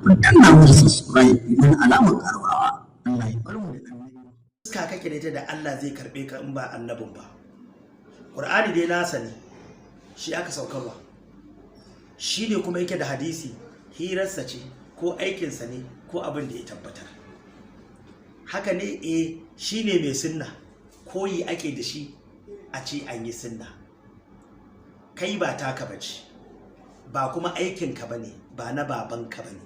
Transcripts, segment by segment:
Ku danna mana subscribe mana alamar ƙararrawa. Allah ya bar mu da annabi. Fuska kake da ita da Allah zai karbe ka in ba annabin ba? Qur'ani dai nasa ne, shi aka saukarwa, shi ne kuma yake da hadisi, hirarsa ce ko aikinsa ne ko abin da ya tabbatar haka ne. Eh, shi ne mai sunna, koyi ake da shi a ce an yi sunna. Kai ba taka bace ba, kuma aikinka ba ne, ba na babanka ba ne.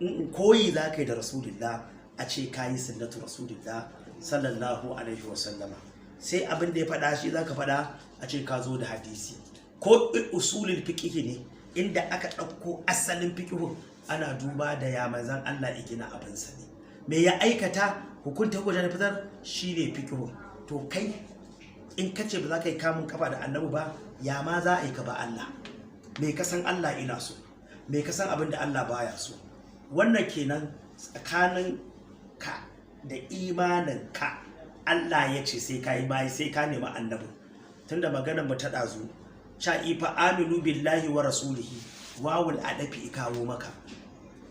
In koyi za ka yi da Rasulullah, a ce ka yi sunnatu Rasulullah sallallahu alaihi wasallama, sai abin da ya faɗa shi za ka faɗa, a ce ka zo da hadisi. Ko usulul fiqh ne, inda aka ɗauko asalin fiqh, ana duba da ya manzan Allah ya gina abinsa ne, me ya aikata, hukunta hukunta da fitar, shine fiqh. To kai in ka ce ba za ka yi kamun kafa da annabi ba, ya ma za a yi ka ba Allah? Me ka san Allah ina so? Me ka san abin da Allah baya so? Wannan kenan tsakanin ka da imanin ka. Allah ya ce sai ka yi bayi, sai ka nemi annabi. Tunda maganar mu ta ɗazu cha ifa aminu billahi wa rasulihi, wawul adafi kawo maka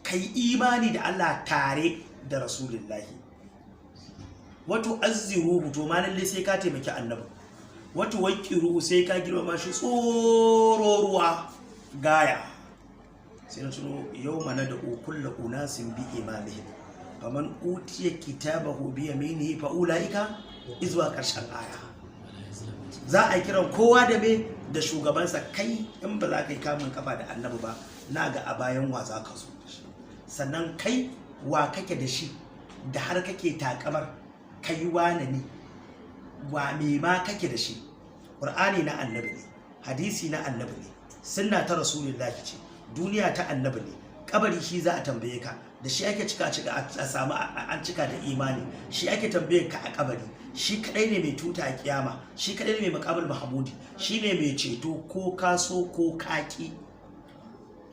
kai imani da Allah tare da Rasulillahi, wato azziruhu. To ma lalle sai ka taimaki annabi, wato waqiruhu, sai ka girmama shi tsororuwa gaya. Sai na tuno yau mana da kulla unasin bi imamihim, faman utiya kitabahu bi yaminihi fa ulaika, izuwa karshen aya. Za a kiran kowa da me da shugabansa. Kai in ba za ka yi kamun kafa da annabi ba, na ga a bayan wa za ka zo? Sannan kai wa kake da shi da har kake takamar kai wane ne? Wa me ma kake da shi? Qur'ani na annabi ne, hadisi na annabi ne, sunna ta Rasulullahi ce, duniya ta annabi ne, kabari shi za a tambaye ka da shi, ake cika a samu an cika da imani, shi ake tambaye ka a kabari. Shi kadai ne mai tuta a kiyama, shi kadai ne mai makamul mahamudi, shi ne mai ceto ko kaso ko kaki,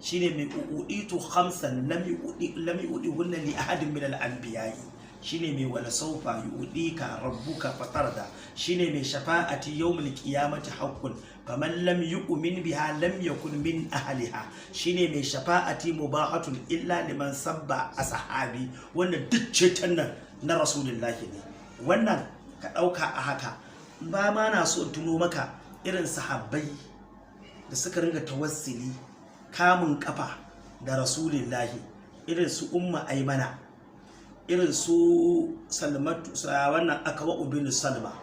shi ne mai u'itu khamsan lam yu'di hunna li ahadin min al-anbiya'i, shine mai wala saufa yu'dika rabbuka fatarda, shine mai shafa'ati yawmil qiyamati haqqun, faman lam yu'min biha lam yakun min ahliha, shine mai shafa'ati mubahatun illa liman sabba ashabi. Wannan duk ceton nan na Rasulullahi ne. Wannan ka dauka a haka. Ba ma na so in tuno maka irin sahabbai da suka ringa tawassuli, kamun kafa da Rasulullahi, irin su Umma Aimana, irin su Salmatu, wannan Akawa bin Salma,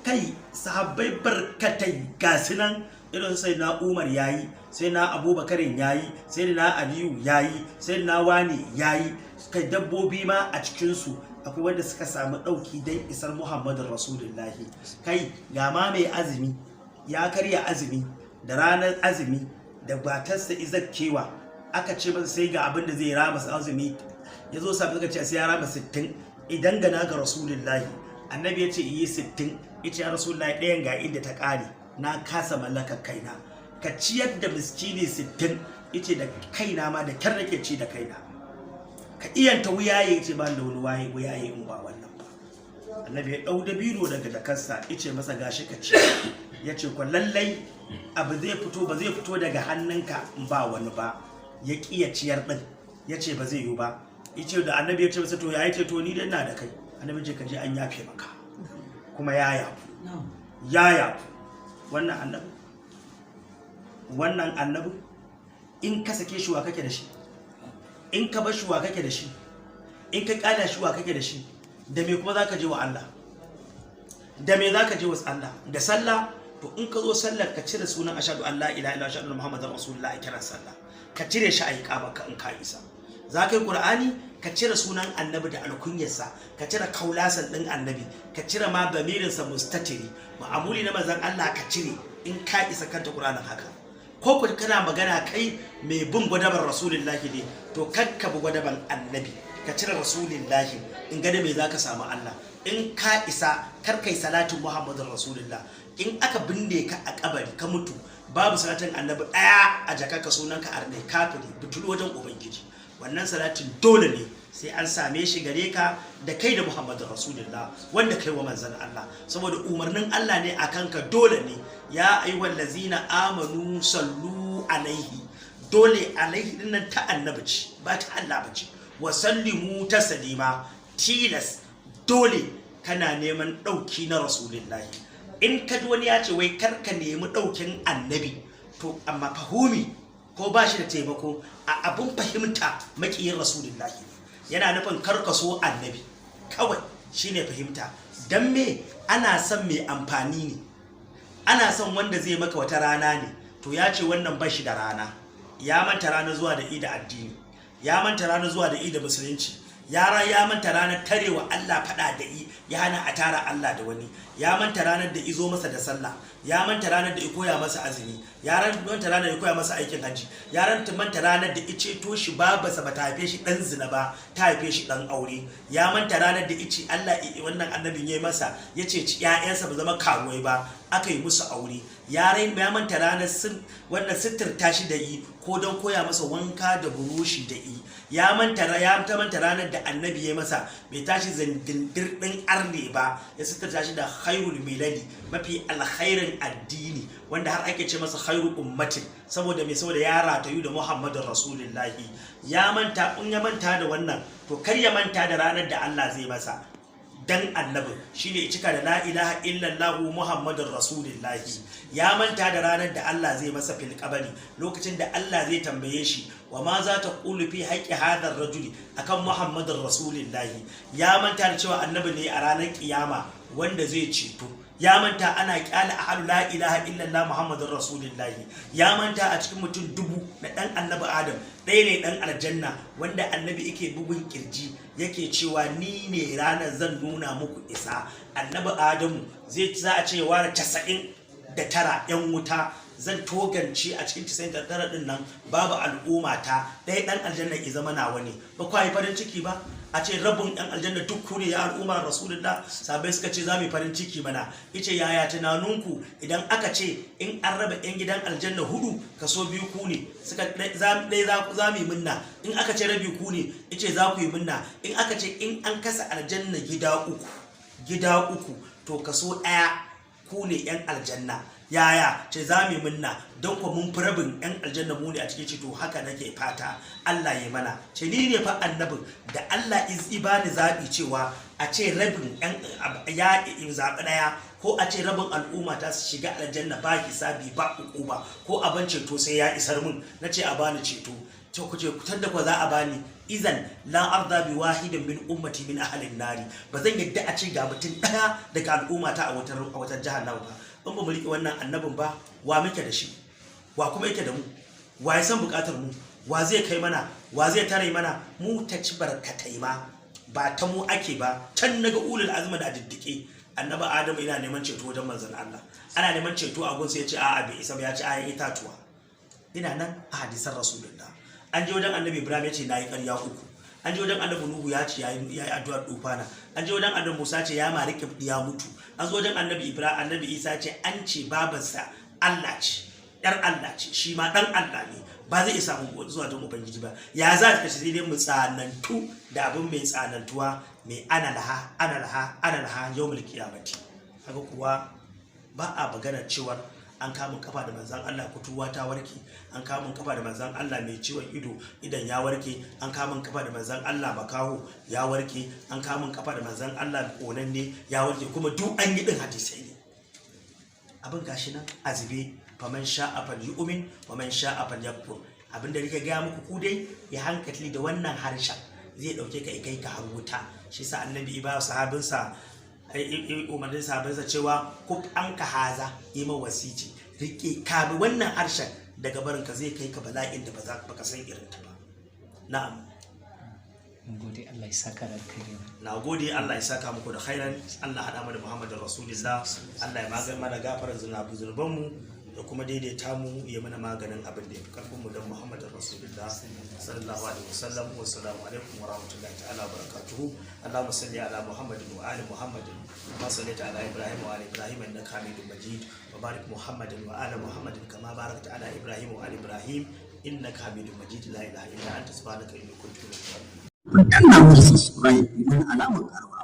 kai sahabbai barkatai ga nan, irin sai na Umar yayi, sai na Abubakarin yayi, sai na Aliyu yayi, sai na wani yayi. Kai dabbobi ma a cikinsu akwai wanda suka samu ɗauki don isar Muhammadun Rasulullahi. Kai ga ma mai azumi ya karya azumi da ranar azumi da batarsa izakkewa, aka ce masa sai ga abin da zai rama azumi. Ya zo safi suka ce sai ya rama 60, idan gana ga Rasulullahi. Annabi ya ce yi 60. Ita ya Rasulullahi, ɗayan ga inda ta ƙare, na kasa mallakar kaina. Ka ciyar da miskini 60. Ice da kaina ma da kyar nake ci da kaina. Ka iyanta wuyaye. Ce ba da wani waye wuyaye in ba wannan ba. Annabi ya ɗau dabino daga jakarsa, ice masa gashi ka ci. Ya ce kwa lallai abu zai fito, ba zai fito daga hannunka in ba wani ba. Ya ƙiya ciyar ɗin, ya ce ba zai yiwu ba. Yace da annabi ya ce masa to ya ce to ni dai ina da kai. Annabi ce ka je, an yafe maka, kuma ya yafu, ya yafu. Wannan annabi, wannan annabi, in ka sake shi wa kake da shi? In ka bar shi wa kake da shi? In ka kyala shi wa kake da shi? Da me kuma zaka je wa Allah? Da me zaka je wa Allah? Da sallah? To in ka zo sallar, ka cire sunan ashhadu an la ilaha illallah, ashhadu anna muhammadar rasulullah a kiran sallah, ka cire shi a iqama ka in ka isa. Za ka yi qur'ani, ka cire sunan annabi da alkunyarsa, ka cire kaulasan din annabi, ka cire ma damirinsa mustatiri, ma'amuli na manzon Allah ka cire in ka isa kanta qur'anin haka. Ko ku kana magana kai mai bin gwadaban Rasulullahi ne, to kakka bi gwadaban annabi, ka cire Rasulullahi in ga da me zaka samu Allah. In ka isa, kar kai salatin Muhammadun Rasulullah. In aka binne ka a kabari ka mutu babu salatin annabi daya a jakarka, sunanka arne, kafiri, butulu wajen ubangiji. Wannan salatin dole ne sai an same shi gare ka da kai da Muhammadun Rasulullah, wanda kai wa manzan Allah, saboda umarnin Allah ne a kanka, dole ne. Ya ayyuhal lazina amanu sallu alaihi. Dole alaihi dinnan ta annabi ce, ba ta Allah ba ce. Wa sallimu taslima, tilas dole kana neman ɗauki na Rasulullahi. In ka ji wani ya ce wai kar ka nemi ɗaukin annabi, to amma fahumi ko ba shi da taimako a abun fahimta, maƙiyin Rasulullahi yana nufin kar ka so annabi kawai, shine fahimta. Don me? Ana son mai amfani ne, ana son wanda zai maka wata rana ne. To ya ce wannan ba shi da rana. Ya manta rana zuwa da ida addini, ya manta rana zuwa da ida musulunci, yara ya manta ranar tarewa Allah fada da i ya hana a tara Allah da wani, ya manta ranar da izo masa da sallah, ya manta ranar da i koya masa azumi, ya manta ranar da ya koya masa aikin hajji, ya manta ranar da ice to shi babarsa ba ta haife shi dan zina ba, ta haife shi dan aure, ya manta ranar da ice Allah wannan annabin ya yi masa ya ce ƴaƴansa ba zama karuwai ba, aka yi musu aure, ya manta ranar wannan sitirta shi da yi ko don koya masa wanka da burushi da yi, ya manta ranar da annabi ya masa bai tashi zandindir ɗin arne ba, ya sitirta shi da khairul miladi, mafi alkhairin addini, wanda har ake ce masa khairu ummatin. Saboda mai? Saboda ya ratayu da Muhammadun Rasulullahi. Ya manta. In ya manta da wannan, to kar ya manta da ranar da Allah zai masa dan annabi, shine cika da la ilaha illallah Muhammadun Rasulullahi. Ya manta da ranar da Allah zai masa fil kabari, lokacin da Allah zai tambaye shi wa ma za ta qulu fi haqqi hadha rajuli akan Muhammadun Rasulullahi. Ya manta da cewa annabi ne a ranar kiyama wanda zai ceto. Ya manta ana kyale ahlu la ilaha illallah Muhammadun Rasulullahi. Ya manta a cikin mutum 1000 na dan annabi Adam, ɗaya ne dan aljanna, wanda annabi yake bugun kirji yake cewa ni ne ranar zan nuna muku isa. Annabi Adamu zai za a ce ware 99 yan wuta, zan togance a cikin 99 din nan babu al'umma ta, ɗaya ɗan aljanna ya zama nawa ne. Ba kwa yi farin ciki ba a ce rabin ɗan aljanna duk ku ne, ya al'ummar Rasulullah? Sabai suka ce za mu yi farin ciki mana. Ice yaya tunaninku idan aka ce in an raba yan gidan aljanna hudu, kaso biyu ku ne? Suka ɗaya za mu yi munna. In aka ce rabi ku ne? Ice za ku yi munna. In aka ce in an kasa aljanna gida uku gida uku, to kaso ɗaya ku ne yan aljanna, yaya? Ce za mu yi munna, don kuwa mun fi rabin yan aljanna mu ne a cikin. Ce to haka nake fata Allah ya mana. Ce ni ne fa annabin da Allah is bani zaɓi cewa a ce rabin yan ya zaɓi ɗaya, ko a ce rabin al'umma ta su shiga aljanna ba hisabi ba ba, ko a ban ceto sai ya isar mun. Na ce a bani ceto. To ku ce kutar da kwa za a bani izan la arda bi wahidin min ummati min ahlin nari. Ba zan yadda a ce ga mutum ɗaya daga al'umma ta a wutar jahannama ba. In ba mu riƙe wannan annabin ba, wa muke da shi? Wa kuma yake da mu? Wa ya san buƙatar mu? Wa zai kai mana? Wa zai tare mana? Mu ta ci barkatai ma ba ta mu ake ba. Can naga ulul azmi da diddike annabi Adamu ina neman ceto wajen manzon Allah, ana neman ceto a gunsa, ya ce a'a, bai isa ba, ya ci ayan itatuwa. Ina nan a hadisan Rasulullah. An je wajen annabi Ibrahim, ya ce na yi ƙarya uku. An je wajen annabi Nuhu, ya ce ya yi addu'ar dufana. An je wajen annabi Musa, ce ya mari kibdi ya mutu. An zo wajen annabi Ibrahim, annabi Isa, ce an ce babarsa Allah ce, yar Allah ce, shi ma dan Allah ne, ba zai isa mu zuwa don ubangiji ba. Ya za ka ce? Sai dai mu tsanantu da abin mai tsanantuwa, mai ana laha, ana laha, ana laha yawmul qiyamati. Haka kuwa ba a magana cewar an kamun kafa da manzan Allah kutuwa ta warke, an kamun kafa da manzan Allah mai ciwon ido idan ya warke, an kamun kafa da manzan Allah makaho ya warke, an kamun kafa da manzan Allah konanne ya warke. Kuma duk an yi din, hadisai ne. Abin gashi nan azube, faman sha'a falyu'min wa man sha'a falyakfur. Abin da nake gaya muku, ku dai ya hankali da wannan harshen, zai dauke ka kai ka har wuta. Shi sa annabi iba sahabinsa umarnin sahabinsa cewa kuf an ka haza, yi ma wasici, rike ka bi wannan harshen daga barin ka, zai kai ka bala'in da ba za ka san irin ta ba. Na'am. Mun gode, Allah ya saka da alkhairi. Na gode, Allah ya saka muku da khairan. Allah haɗa mu da Muhammadin Rasulullah. Allah ya magana mana gafarar zunubanmu da kuma daidaita mu, ya mana maganin abin da ya fi karfin mu don Muhammadin Rasulullah sallallahu alaihi wasallam. Wa assalamu alaikum wa rahmatullahi ta'ala wa barakatuhu. Allahumma salli ala Muhammadin wa ali Muhammadin kama sallaita ala Ibrahim wa ali Ibrahim innaka Hamidum Majid, wa barik Muhammadin wa ala Muhammadin kama barakta ala Ibrahim wa ali Ibrahim innaka Hamidum Majid. La ilaha illa anta, subhanaka inni kuntu minaz zalimin. Ku danna mana subscribe, mana alamar ƙararrawa.